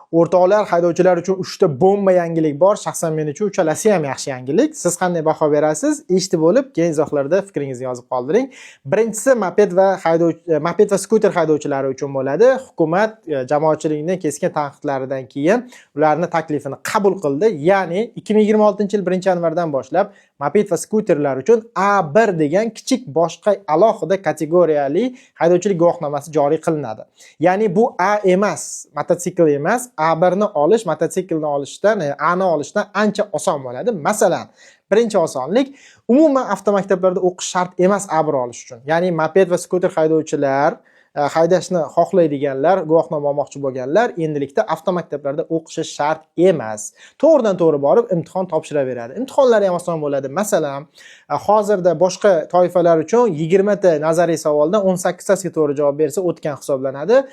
O'rtoqlar, haydovchilar uchun uchta bomba yangilik bor. Shaxsan men uchun uchalasi ham yaxshi yangilik. Siz qanday baho berasiz? Eshitib bo'lib, keyin izohlarda fikringizni yozib qoldiring. Birinchisi moped va skuter haydovchilari uchun bo'ladi. Hukumat jamoatchilikning keskin tanqidlaridan keyin ularni taklifini qabul qildi. Ya'ni 2026-yil 1-yanvardan boshlab moped va skuterlar uchun A1 degan kichik, boshqa, alohida kategoriyali haydovchilik guvohnomasi joriy qilinadi. Ya'ni bu A emas, mototsikl emas. A1 ni olish mototsiklni olishdan, A ni olishdan ancha oson bo'ladi. Masalan, birinchi osonlik: umuman avtomaktablarda o'qish shart emas A1 olish uchun. Ya'ni moped va skuter haydovchilar, haydashni xohlaydiganlar, guvohnoma olmoqchi bo'lganlar endilikda avtomaktablarda o'qishi shart emas. To'g'ridan to'g'ri borib imtihon topshiraveradi. Imtihonlari ham oson bo'ladi. Masalan, hozirda boshqa toifalar uchun 20 ta nazariy savoldan 18 tasiga to'g'ri javob bersa, o'tgan hisoblanadi.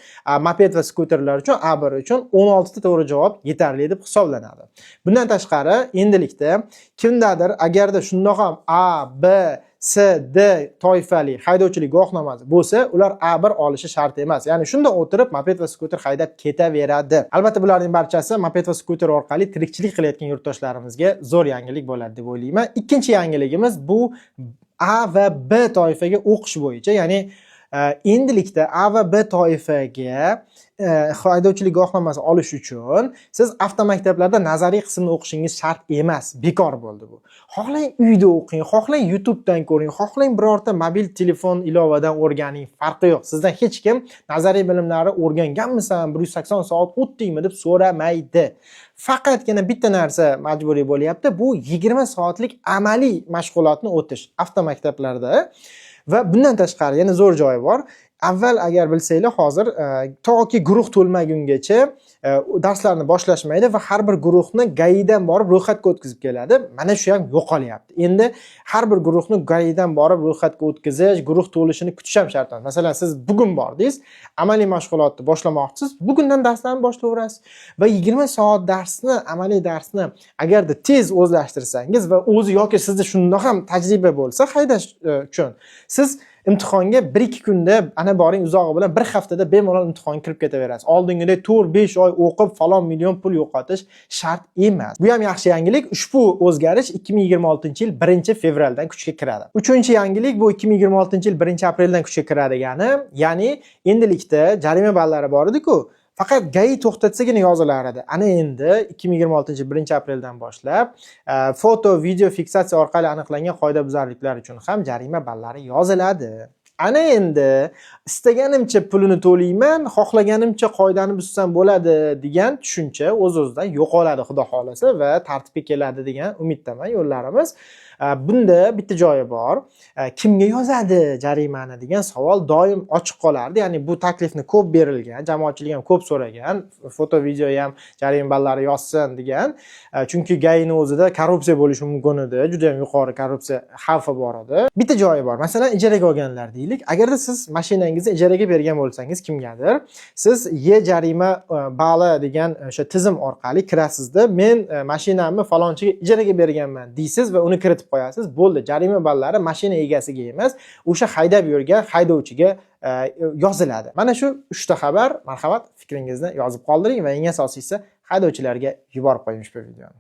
Moped va skuterlar uchun, A1 uchun 16 ta to'g'ri javob yetarli deb hisoblanadi. Bundan tashqari, endilikda kimdadir agarda shundoq ham A, B, C, D toifali haydovchilik guvohnomasi bo'lsa, ular A1 olishi shart emas. Ya'ni shunda o'tirib moped va skuter haydab ketaveradi. Albatta, bularning barchasi moped va skuter orqali tirikchilik qilayotgan yurtdoshlarimizga zo'r yangilik bo'ladi deb o'ylayman. Ikkinchi yangiligimiz bu A va B toifaga o'qish bo'yicha, ya'ni endilikda A va B toifaga haydovchilik guvohnomasi olish uchun siz avtomaktablarda nazariy qismni o'qishingiz shart emas, bekor bo'ldi bu. Xohlang uyda o'qing, xohlang YouTubedan ko'ring, xohlang birorta mobil telefon ilovadan o'rganing, farqi yo'q. Sizdan hech kim nazariy bilimlarni o'rganganmisan, 180 soat o'tdingmi deb so'ramaydi. Faqatgina bitta narsa majburiy bo'lyapti: bu 20 soatlik amaliy mashg'ulotni o'tish avtomaktablarda. Va bundan tashqari yana zo'r joyi bor. Avval, agar bilsanglar, hozir toki guruh to'lmagungacha darslarni boshlashmaydi va har bir guruhni GAIdan borib ro'yxatga o'tkazib keladi. Mana shu ham yo'qolyapti. Endi har bir guruhni GAIdan borib ro'yxatga o'tkazish, guruh to'lishini kutish ham shart emas. Masalan, siz bugun bordingiz, amaliy mashg'ulotni boshlamoqchisiz, bugundan darslarni boshlayverasiz va 20 soat darsni, amaliy darsni agarda tez o'zlashtirsangiz va o'zi yoki sizda shundoq ham tajriba bo'lsa haydash uchun, siz imtihonga 1-2 kunda, ana boring, uzog'i bilan bir haftada bemalol imtihonga kirib ketaverasiz. Oldingidek 4-5 oy o'qib, falon million pul yo'qotish shart emas. Bu ham yaxshi yangilik. Ushbu o'zgarish 2026-yil 1 fevraldan kuchga kiradi. Uchinchi yangilik bu 2026-yil 1 apreldan kuchga kiradigani, ya'ni endilikda jarima ballari bor edi-ku, faqat GAI to'xtatsagina yozilar edi. Ana endi 2026 yil 1 apreldan boshlab foto, video fiksatsiya orqali aniqlangan qoidabuzarliklar uchun ham jarima ballari yoziladi. Ana endi istaganimcha pulini to'layman, xohlaganimcha qoidani buzsam bo'ladi degan tushuncha o'z-o'zidan yo'qoladi, xudo xohlasa, va tartibga keladi degan umiddaman yo'llarimiz. Bunda bitta joyi bor. Kimga yozadi jarimani degan savol doim ochiq qolardi. Ya'ni bu taklifni ko'p berilgan, jamoatchilik ham ko'p so'ragan, foto, video ham jarima ballari yozsin degan. Chunki GAIni o'zida korrupsiya bo'lishi mumkin edi, juda ham yuqori korrupsiya xavfi bor edi. Bitta joyi bor. Masalan, ijaraga olganlar deylik. Agarda siz mashinangizni ijaraga bergan bo'lsangiz kimgadir, siz e jarima bali degan o'sha tizim orqali kirasizda, men mashinamni falonchiga ijaraga berganman deysiz va uni kiritib qo'yasiz. Bo'ldi, jarima ballari mashina egasiga emas, o'sha haydab yurgan haydovchiga yoziladi. Mana shu uchta xabar. Marhamat, fikringizni yozib qoldiring va eng asosiysi, haydovchilarga yuborib qo'ying ushbu videoni.